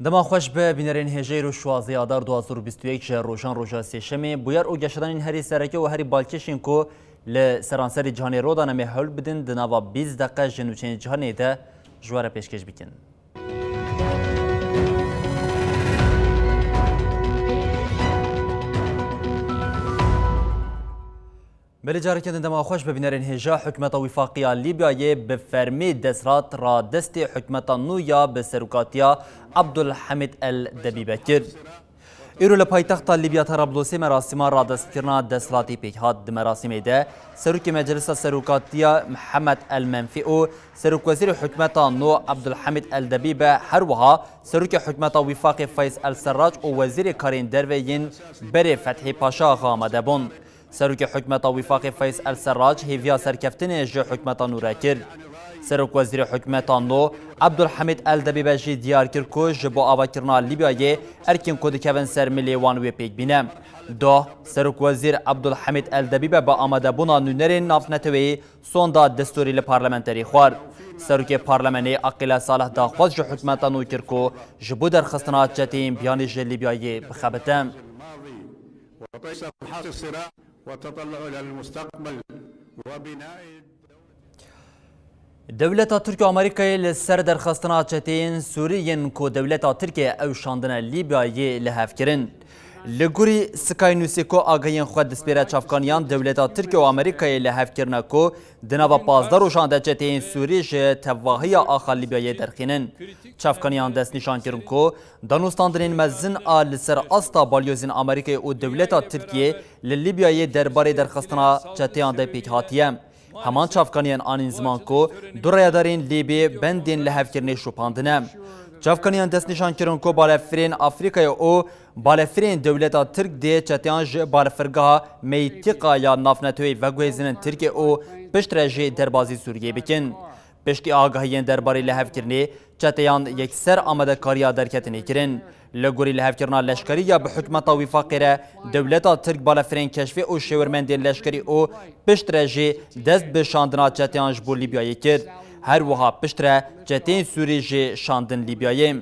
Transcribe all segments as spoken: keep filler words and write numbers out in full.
Dema xweş be, bînerên hêjeyî ro şuwazdeh Adar du hazar û bîst û yek ji rojan roja sêşemê. Bûyer û geşedanên herî sereke û herî balkêş ên ku li seranserê cîhanê ro dane me hewl bidin, di nava bîst deqe ji nûçeyên cîhanê de ji we re pêşkêş bikin. Belê, careke din dema xweş be, bînerên hêja. Hikûmeta Wîfaqî ya Lîbyayê bi fermî desthilat radestê hikûmeta nû ya bi serokatiya Abdulhamid El Debîbe kir. Îro li paytexta Lîbya Tarablosê merasîma radestkirina desthilatî pêk hat. Di merasîmê de Serokê Meclisa Serokatiya Mihemed El Menfî û Serokwezîrê hikûmeta nû Abdulhamid El Debîbe, her wiha Serokê hikûmeta Wîfaqê Feyz El Serrac û Wezîrê Karên Derve yên berê Fethî Paşa Axa amade bûn. Serokê hikûmeta Wîfaqê Feyz El Serrac hêviya serkeftinê ji hikûmeta nû re kir. Serokwezîrê hikûmeta nû Abdulhamid El Debîbe jî diyar kir ku ji bo avakirina Lîbyayê erkên ku dikevin ser milê wan wê pêk bîne. Doh, Serokwezîr Abdulhamid El Debîbe bi amadebûna nûnerên navneteweyî sonda destûrî li parlamenterî xwar. Serokê parlamenê Aqîle Salih daxwaz ji hikûmeta nû kir ku ji bo derxistina çeteyên biyanî ji Lîbyayê bixebite. وتطلع إلى المستقبل وبناء Dewleta Tirk û Amerîkayê li ser derxistina çeteyên Sûrî yên ku dewleta Tirkiyê ew şandine Lîbyayê li hev kirin. Li gorî Sky Newsê ku agahiyên xwe dispêre çavkaniyan, dewleta Tirkiyê û Amerîkayê li hev kirine ku di nava pazdeh rojan de çeteyên Sûrî ji tevahiya axa Lîbyayê derxînin. Çavkaniyan destnîşan kirin ku danûstandinên mezin a li ser asta balyozên Amerîkayê û dewleta Tirkiyê li Lîbyayê derbarê derxistina çeteyan de pêk hatiye. Heman çavkaniyên anîn ziman ku du rayedarên Lîbî bendên lihevkirinê şopandine. Çavkaniyên destnîşan kirin ku balefirên Afrîkayê û balefirên dewleta Tirk dê çeteyan ji balefirgeha Meytîqa ya navneteweyî veguhêzinin Tirkiye û piştre jî derbazî Sûriyê bikin. Piştî agahiyên derbarê lihevkirinê, çeteyan yekser amadekariya derketinê kirin. Li gorî lihevkirina leşkerî ya bi hikûmeta Wîfaqê re, dewleta Tirk balefirên keşfê û şêwirmendên leşkerî û piştre jî dest bi şandina çeteyan ji bo Lîbyayê kir. Her wiha piştre çeteyên Sûrî jî şandin Lîbyayê.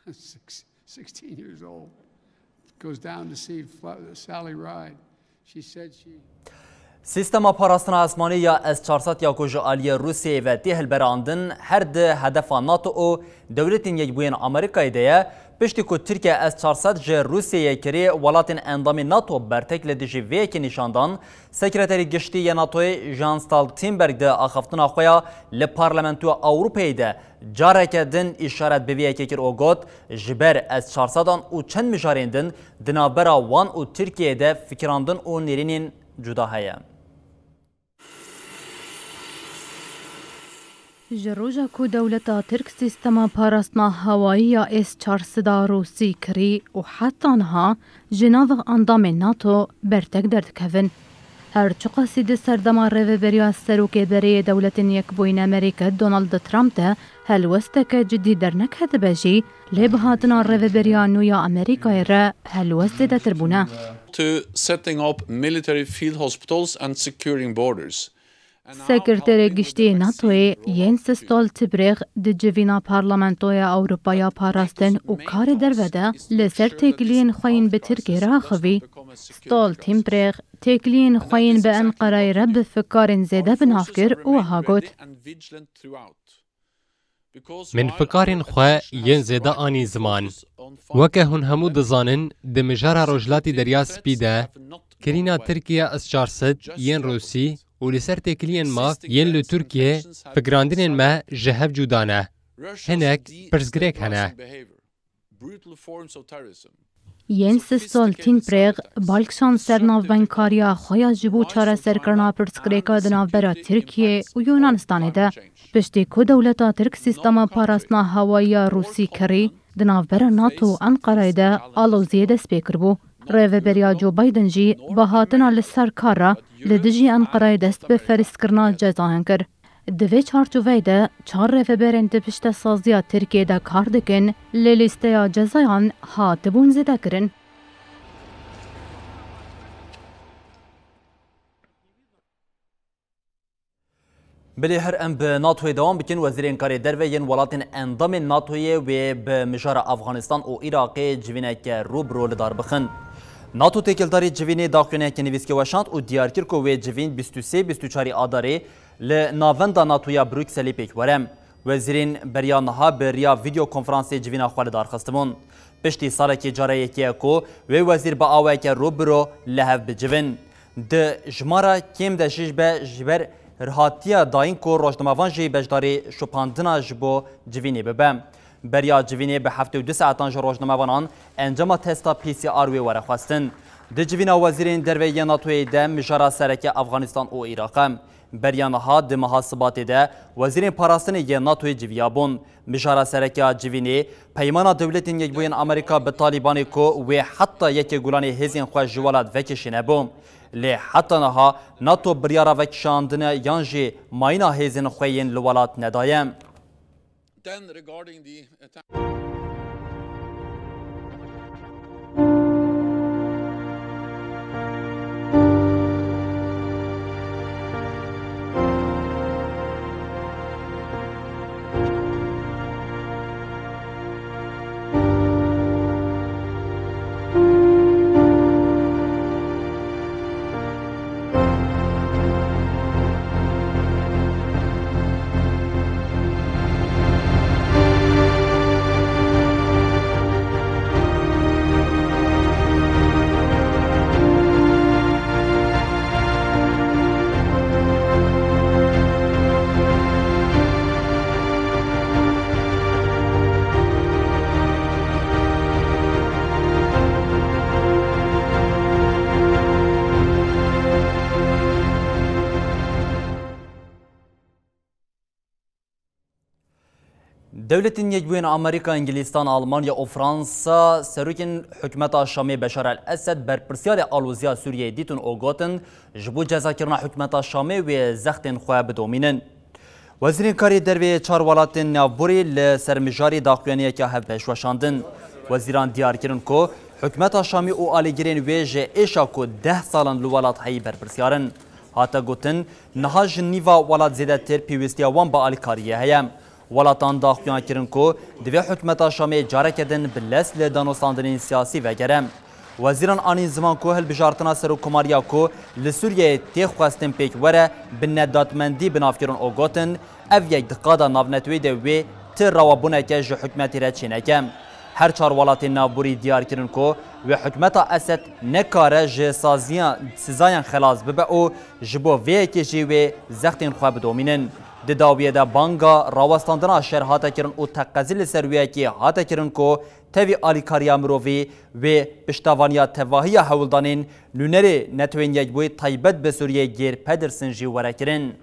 Six-, sixteen years old. Goes down to see Fa-, Sally Ride. She said she Sîstema parastina esmanî ya S çar sed ya ku ji aliyê Rûsyayê ve tê hilberandin, her di hedefa NATO û Dewletên Yekbûyên Amerîkayê de ye. Piştî ku Tirkiye S çar sed ji Rûsyayê kirî, welatên endamê NATO bertek li dijî vê yekê nîşan dan. Sekreterê Giştî yê NATOyê Jens Stoltenberg di axaftina xwe ya li Parlamentoya Ewropayê de careke din îşaret bi vê yekê kir û got, ji ber S çar sedan û çend mijarên din di navbera wan û Tirkiyeyê de fikirandin û nêrînên cuda heye. Ji roja ku dewleta Tirk sîstema parastina hewayî ya S çar sed a Rûsî kirî û heta niha ji nav endamên NATO bertek derdikevin. Her çiqasî di serdema rêveberiya serokê berê yê Dewletên Yekbûyîn Amerîka Donald Trump de helwesteke cidî derneketibe jî, lê bi hatina rêveberiya nû ya Amerîkayê re helwest zêdetir bûne. To setting up military field hospitals and securing borders. Sekreterê Giştî yê NATOyê Jens Stoltenberg di civîna Parlamentoya Ewropa ya Parastin û Karê Derve de li ser têkiliyên xwe yên bi Tirkiyê re axivî. Stoltenberg têkiliyên xwe yên bi Enqereyê re bi fikarên zêde bi nav kir û wiha got. Min fikarên xwe yên zêde anî ziman. Weke hûn hemû dizanin, di mijara Rojhilatî Derya Spî de kirîna Tirkiye S çar sed yên Rûsî û li ser têkiliyên me yên li Tirkiye, fikirandinên me ji hev cuda ne. Hinek pirsgirêk hene. Jens Stoltenberg bal kişand ser navbengkariya xwe ya ji bo çareserkirina pirsgirêka di navbera Tirkiyê û Yunanistanê de. Piştî ku dewleta Tirk sîstema parastina hewayî ya Rûsî kirî, di navbera NATO û Enqereyê de aloziyê dest pê kiribû. Rêveberiya Joe Biden jî bi hatina li ser kar re li dijî Enqereyê dest bi ferîskirina cezayan kir. Di vê çarçoveyê de çar rêveberên di piştesaziya Tirkiyê de kar dikin, li lîsteya cezayan hatibûn zêdekirin. Bilê her em bi NATOyê dewam bikin, wezîrên karê derve yên welatên endamên NATOyê wê bi mijara Afganistan û Iraqê civîneke rû bi rû li dar bixin. NATO têkildarî civînê daxuyaniyeke nivîskê weşand û diyar kir ku wê civîn bîst û sê bîst û çarî Adarê li navenda NATO ya Brukselê pêk were. Wezîrên beriya niha bi riya vîdeo konferansê civîna xwe li dar xistibûn. Piştî salekê cara yekê ye ku wê wezîr bi aweke rû bi rû li hev bicivin. Di jimara kêm de jî be ji ber hatiye dayîn ku rojnamevan jî beşdarî şopandina ji bo civînê bibe. Beriya civînê bi heftê û du saetan ji rojnamevanan encama testa P C R wê were xwestin. Di civîna wezîrên derve yê NATOyê de mijara sereke Afganistan û Iraq e. Beriya niha di meha Sibatê de wezîrên parastinê yê NATOyê civiyabûn. Mijara sereke ya civînê, peymana Dewletên Yekbûyên Amerîka bi Talîbanê ku wê heta yekê Gulanê hêzên xwe ji welat vekişîne bû. Lê heta niha NATO biryara vekişandine yan jî mayîna hêzên xwe yên li welat nedaye. Then regarding the attack Dewletên Yekbûyên Amerîka, Îngilîstan, Almanya û Fransa serokên hikûmeta Şamê Beşar el-Esed berpirsyarê aloziya Sûriyeyê dîtin û gotin, ji bo cezakirina hikûmeta Şamê wê zextên xwe bidomînin. Wezîrên karê derve yê çar welatên navborî li ser mijarê daxuyaniyeke hevbeş weşandin. Wezîran diyar kirin ku hikûmeta Şamê û alîgirên wê ji êşa ku deh sal in li welat heyî berpirsyar in. Hate gotin, niha ji nîva welat zêdetir pêwîstiya wan bi alîkariyê heye. Welatan daxuyan kirin ku divê hikûmeta Şamê careke din bi lez li danûstandinên siyasî vegere. Wezîran anîn ziman ku hilbijartina serokkomariya ku li Sûriyeyê tê xwestin pêk were, bi nedatmendî bi nav kirin û gotin, ev yek di qada navneteweyî de wê ti rewabûneke ji hikûmetê re çêneke. Her çar welatên navborî diyar kirin ku wê hikûmeta Esed nekare ji saziya, sizayan xelas bibe û ji bo vê yekê jî wê zextên xwe bidomînin. Di dawiyê de banga rawestandina şer hate kirin û teqezî li ser wê yekê hate kirin ku tevî alîkariya mirovî wê piştevaniya tevahiya hewldanên nûnerê Netewên Yekbûyî taybet bi Sûriyeyê Geir Pedersen jî were kirin.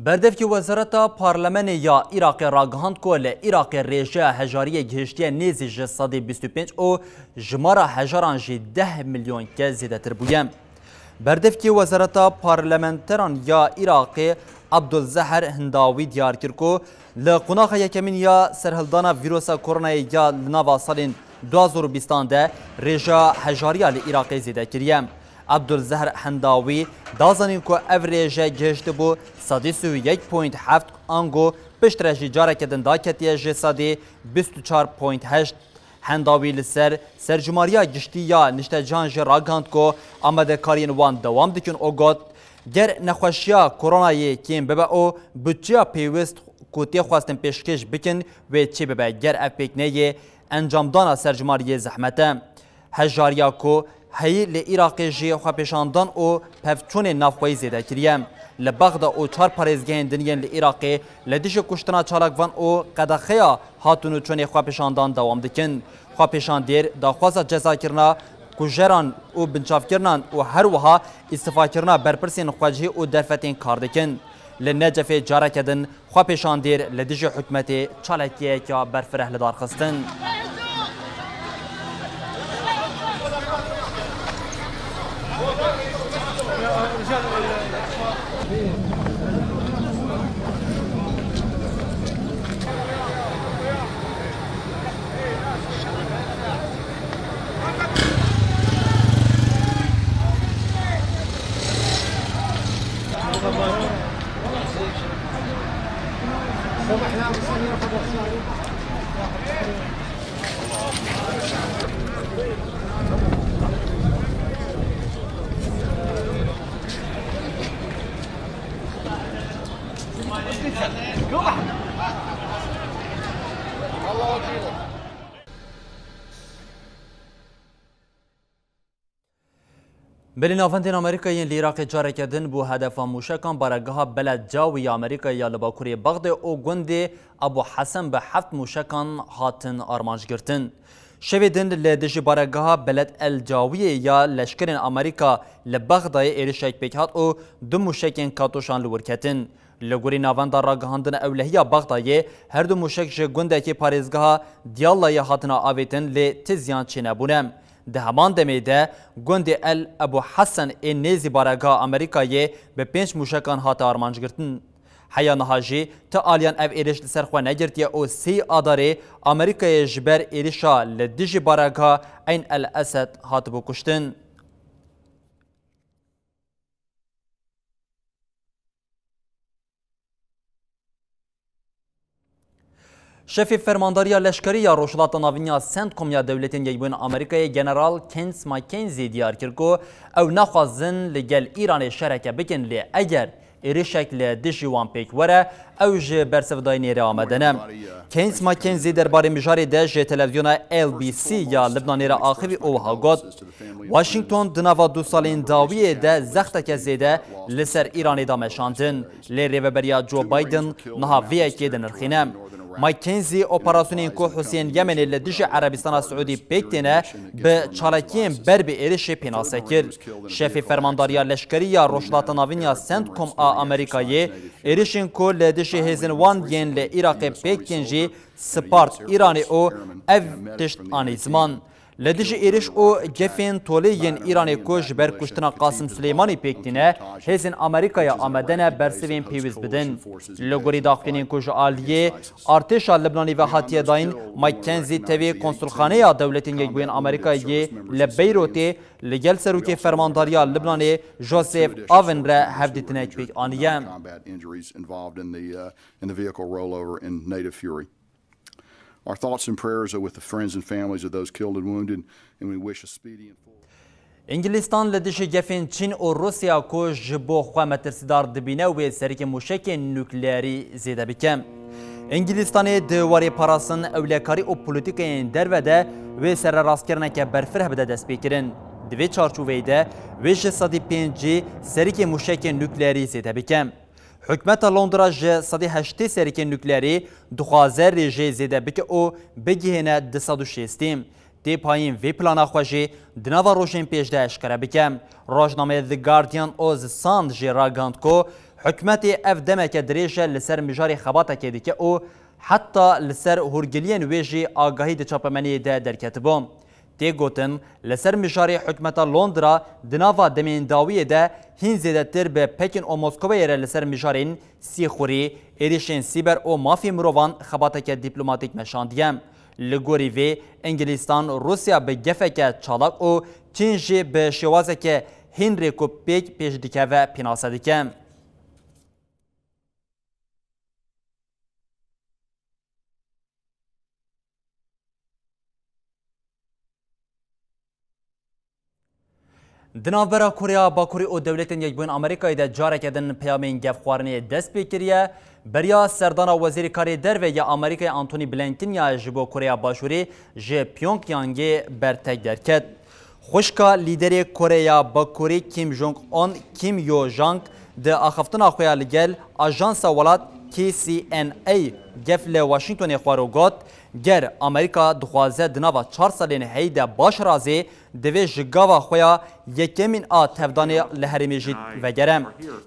Berdevkê Wezareta Parlemenê ya Iraqê ragihand ku li Iraqê rêjeya hejariyê gihiştiye nêzî ji sedê bîst û pênc û jimara hejaran jî deh milyon kes zêdetir bûye. Berdevkê Wezareta Parlamenteran ya Iraqê Abdulzeher Hindawî diyar kir ku li qonaxa yekemîn ya serhildana vîrusa koronayê ya li nava salên du hazar û bîstan de rêjeya hejariya li Iraqê zêde kiriye. Abdulzehr Hendawî da zanîn ku ev rêje gihiştibû sedî sî û yek point heft, ango piştre jî careke din daketiye ji sedî bîst û çar point heşt. Hendawî li ser serjimariya giştî ya niştecihan jî ragihand ku amadekariyên wan dewam dikin û got, ger nexweşiya koronayê kêm bibe û budçeya pêwist ku tê xwestin pêşkêş bikin wê çêbibe, ger ev pêk neyê, encamdana serjimariyê zehmet e. Hejariya ku heyî li Iraqê jî xwepêşandan û pevçûnên navxweyî zêde kiriye. Li Bexda û çar parêzgehên din yên li Iraqê li dijî kuştina çalakvan û qedexeya hatin û çûnê xwepêşandan dewam dikin. Xwepêşandêr daxwaza cezakirina kujeran û binçavkirinan û her wiha îstifakirina berpirsên xwecihî û derfetên kar dikin. Li Necefê careke din xwepêşandêr li dijî hikûmetê çalakiyeke berfireh li dar xistin. Belê navendên Amerîka yên li Iraqê careke din bû hedefa mûşekan baregeha Beled Cawî ya Amerîkayê ya li bakurê Bexdê û gundê Abu Hesen bi heft mûşekan hatin armanc girtin. Şevê din li dijî baregeha Beled El Cawiyê ya leşkerên Amerîka li Bexdayê êrişek pêk hat û du mûşekên katoşan li wir ketin. Li gorî navenda ragihandina ewlehiya Bexdayê, her du mûşek ji gundekî parêzgeha Diyallayê hatine avêtin, lê ti ziyan çênebûne. Di heman demê de gundê El Ebu Hesen ê nêzî baregeha Amerîkayê bi pênc mûşekan hate armanc girtin. Heya niha jî ti aliyan ev êriş li ser xwe negirtiye û sêyî Adarê Amerîkayê ji ber êrişa li dijî baregeha Eyn El Esed hatibû kuştin. Şefê Fermandariya Leşkerî ya Rojhilata Navîn ya CENTCOM ya Dewletên Yekbûyî Amerîkayê, General Keynes McKenzie diyar kir ku ew naxwazin li gel Îranê şereke bikin, lê eger êrişek li dijî wan pêk were, ew ji bersivdayînê re amade ne. Keynes McKenzie derbarê mijarê de ji televîzyona L B C ya Libnanê re axivî û wiha got, Washington di nava du salên dawiyê de zexteke zêde li ser Îranê da meşandin. Lê rêveberiya Joe Biden niha vê yekê dinirxîne. Mike Kenzie operasyonên ku Husên Yemenê li dijî Erebistana Siûdî pêk têne, bi çalakiyên ber bi êrişê pênase kir. Şefê Fermandariya Leşkerî ya Rojhilata Navîn ya CENTCOM a Amerîkayê, êrişên ku li dijî hêzên wan yên li Iraqê pêk tên jî spart Îranê û ev tişt anî ziman. Li dijî êriş û gefên tolê yên Îranê ku ji ber kuştina Qasim Silêmanî pêk tîne, hêzên Amerîkayê amade ne bersivên pêwîst bidin. Li gorî daxuyanên ku ji aliyê artêşa Libnanê ve hatiye dayîn, Mike Kenzie tevî Konsulxaneya Dewletên Yekbûyên Amerîkayê li Beyrûtê li gel Serokê Fermandariya Libnanê Joseph Aoun re hevdîtinek pêk aniye. Our thoughts and prayers are with the friends and families of those killed and wounded, and we wish a speedy and full. Îngilîstan li dijî gefên Çîn û Rûsya ku ji bo xwe metirsîdar dibîne wê sereke mûşekên nukleerî zêde bike. Îngilîstanê di warê parastin, ewlekarî û polîtîkayên derve de wê sererastkirineke berfireh bide destpêkirin. Di vê çarçoveyê de wê ji sedî pêncî sereke mûşekên nukleerî zêde bike. Hikûmeta Londra ji sedî heştê serikên nukleerî dixwaze rêjeyê zêde bike û bigihêne du sed û şêstî. Tê payîn vê plana xwe jî di nava rojên pêş de eşkere bike. Rojnameya The Guardian û The Sun jî ragihand ku hikûmetê ev demeke dirêj e li ser mijarê xebatekê dike û heta li ser hûrgiliyên wê jî agahî di çapemeniyê de derketibû. Tê gotin, li ser mijarê hikûmeta Londra di nava demên dawiyê de hîn zêdetir bi Pekîn û Moskovayê re li ser mijarên sîxurî, êrişên sîber û mafê mirovan xebateke dîplomatîk meşandiye. Li gorî vê, Îngilîstan Rûsya bi gefeke çalak û Çîn jî bi şêwazeke hîn rêkûpêk pêş dikeve pênase dike. Di navbera Koreya Bakurê û Dewletên Yekbûyên Amerîkayê de careke din peyamên gefxwarinê dest pê kiriye. Beriya serdana Wezîrê Karê Derve ya Amerîkayê Antony Blinken ya ji bo Koreya Başûrê ji Pyongyangê bertek derket. Xwişka lîderê Koreya Bakurê Kim Jong Un, Kim Yo Jong, Di axaftina xwe ya li gel ajansa welat K C N A gef li Washingtonê xwar û got, ger Amerîka dixwaze di nava çar salên heyî de baş razê, divê ji gava xwe ya yekemîn a tevdanê li herêmê jî vegere.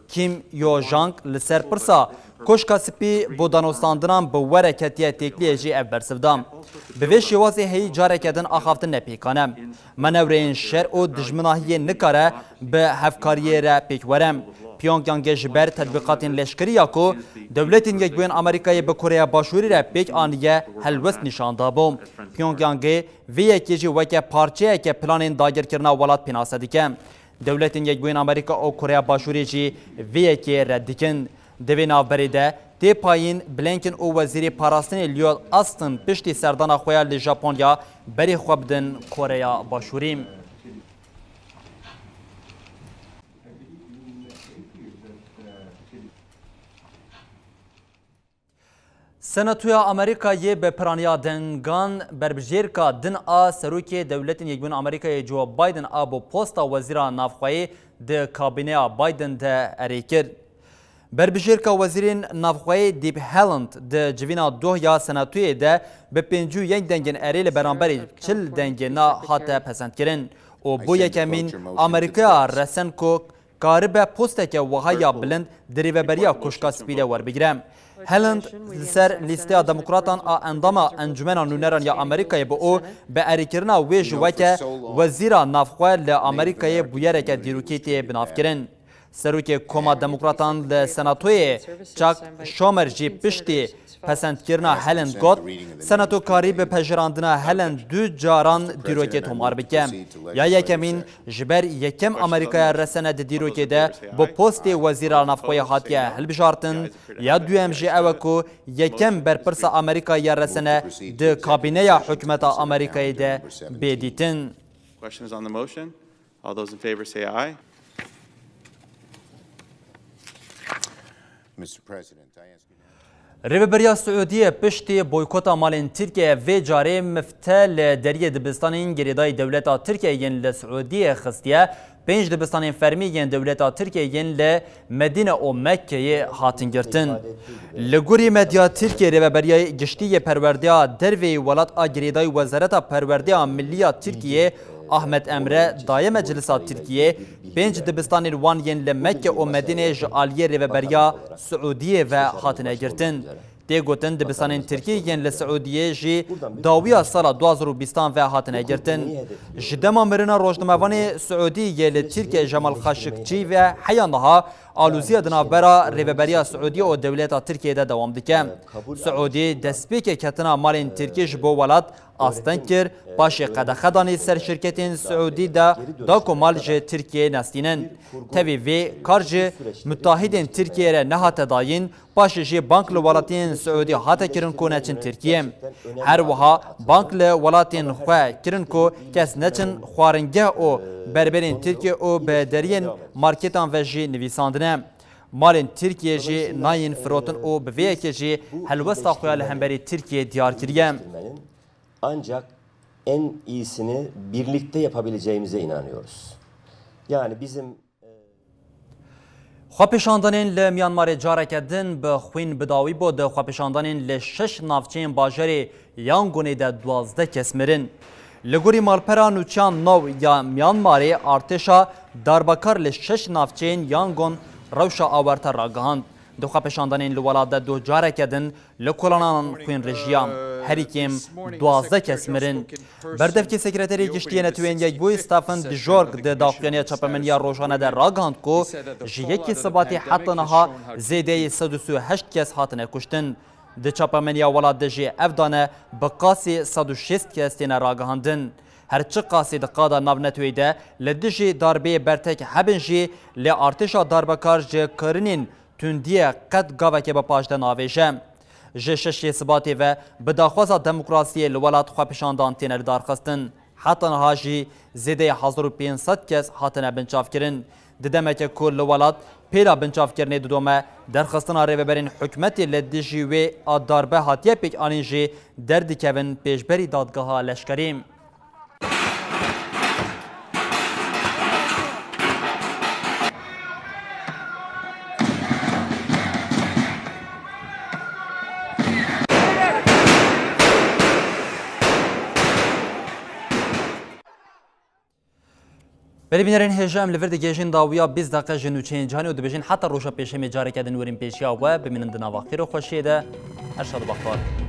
Kim Yo Jong li ser pirsa Koşka Spî bo danostandinan bi we re ketiye têkiliyê jî ev bersiv da. Bi vê şêwazê heyî careke din axaftin ne pêkan e. Manewreyên şer û dijminahiyê nikare bi hevkariyê re pêk were. Pyongyangê ji ber tetbîqatên leşkerî ya ku Dewletên Yekbûyên Amerîkayê bi Koreya Başûrî re pêk aniye helwest nîşan dabû. Pyongyangê vê yekê jî weke parçeyeke planên dagirkirina welat pênase dike. Dewletên Yekbûyên Amerîka û Koreya Başûrê jî vê yekê red dikin. Di vê navberê de tê payîn Blinken û Wezîrê Parastinê Lloyd Austin piştî serdana xwe ya li Japonya berê xwe bidin Koreya Başûrî. Senatoya Amerîkayê bi piraniya dengan berbijêrka din a Serokê Dewletên Yekbûn Amerîkayê Joe Biden a bo posta Wezîra Navxweyê di kabîneya Biden de erê kir. Berbijêrka Wezîrên Navxweyê Deep Haaland di civîna doh ya Senatoyê de bi pêncî û yek dengên erê li beramberî çil dengê na hate pesendkirin û bû yekemîn Amerîkaya resen ku karibe posteke wiha ya bilind di rêveberiya Koşka Spî de werbigire. Helen li ser lîsteya demokratan a endama Encumena Nûneran ya Amerîkayê bû û bi erêkirina wê jî weke Wezîra Navxwe li Amerîkayê bûyereke dîrokî tê binavkirin. Serokê Koma Demokratan li Senatoyê Chuck Schumer jî piştî pesendkirina Helen got, Senato karî bi pejirandina Helen du caran dîrokê tomar bike. Ya yekemîn ji ber yekem Amerîkaya resene di dîrokê de bi postê Wezîra Navxweyê hatiye hilbijartin, ya duyem jî ew e ku yekem berpirsa Amerîkayê ya resene di kabîneya hikûmeta Amerîkayê de bê dîtin. Questions on the motion? All those in favor say aye. Mister President, I ask you now. Rêveberiya Siûdiyê piştî boykota malên Tirkiyeyê vê carê mifte li deriyê dibistanên girêdayî dewleta Tirkiyeyê yên li Siûdiyê xistiye, pênc dibistanên fermî yên dewleta Tirkiyeyê yên li Medîne û Mekkeyê hatin girtin. Li gorî medya Tirkiyê, Rêveberiya Giştî yê Perwerdeya Derve yê welat a girêdayî Wezareta Perwerdeya Millî ya Tirkiyê Ahmet Emre daye Meclisa Tirkiyê, pênc dibistanên wan yên li Mekke û Medînê ji aliyê Rêveberiya Siûdiyê ve hatine girtin. Tê gotin dibistanên Tirkî yên li Siûdiyê jî dawiya sala du hazar û bîstan ve hatine girtin. Ji dema mirina rojnamevanê Siûdî yê li Tirkiyê Jemal Xaşikçî ve heya niha alûziya di navbera Rêveberiya Siûdî û dewleta Tirkiyê de dewam dike. Siûdî destpêkê ketina malên Tirkî ji bo welat asteng kir, paşê qedexe danî ser şirketên Siûdî de da ku mal ji Tirkiyeyê nestînin. Tevî vê kar ji mutahidên Tirkiyeyê re nehate dayîn, paşê jî bang li welatiyên Siûdî hate kirin ku neçin Tirkiyê. Her wiha bang li welatên xwe kirin ku kes neçin xwaringeh û berberên Tirkiyê û bi deriyên marketan ve jî nivîsandine. Malên Tirkiyê jî nayên firotin û bi vê yekê jî helwesta xwe ya li hemberî Tirkiyê diyar kiriye. Ancak en iyisini birlikte yapabileceğimize inanıyoruz. Yani bizim Xwepêşandanên li Myanmarê careke din bi xwîn bi dawî bû. Di xwepêşandanên li şeş navçeyên bajarê Yangonê de duwazdeh kes mirin. Li gorî malpera nûçeyan nû ya Myanmarê, artêşa darbekar li şeş navçeyên Yangon rewşa awarte ragihand. Di xwepêşandanên li welat de duh careke din li kolanan xwîn rijiya. Herî kêm duwazdeh kes mirin. Berdevkê Sekreterê Giştî yê Neteweyên Yekbûyî Stephen Dijorg di daxuyaniya çapemeniya rojane de ragihand ku ji yekê Sibatê heta niha zêdeyî sed û sî û heşt kes hatine kuştin. Di çapemeniya welat de jî ev dane bi qasî sed û şêst kes têne ragihandin. Her çiqasî di qada navneteweyî de li dijî darbeyê bertek hebin jî, lê artêşa darbekar ji kirinên tundiyê qet gaveke bi paş de navêje. Ji şeşê Sibatê ve bi daxwaza demokrasiyê li welat xwepêşandan têne lidarxistin. Heta niha jî zêdeyê hezar û pênc sed kes hatine binçavkirin. Di demeke ku li welat pêla binçavkirinê didome, derxistina rêveberên hikûmetê li dijî wê a darbe hatiye pêkanîn jî derdikevin pêşberî dadgeha leşkerî. Belê bînerên hêja, em li vir digihêjin dawiya bîst deqe ji nûçeyên cîhanê û dibêjin heta roja pêşemê careke din werin pêşiya we, bimînin di nava xêr û xweşiyê de. Her şad û bextewar.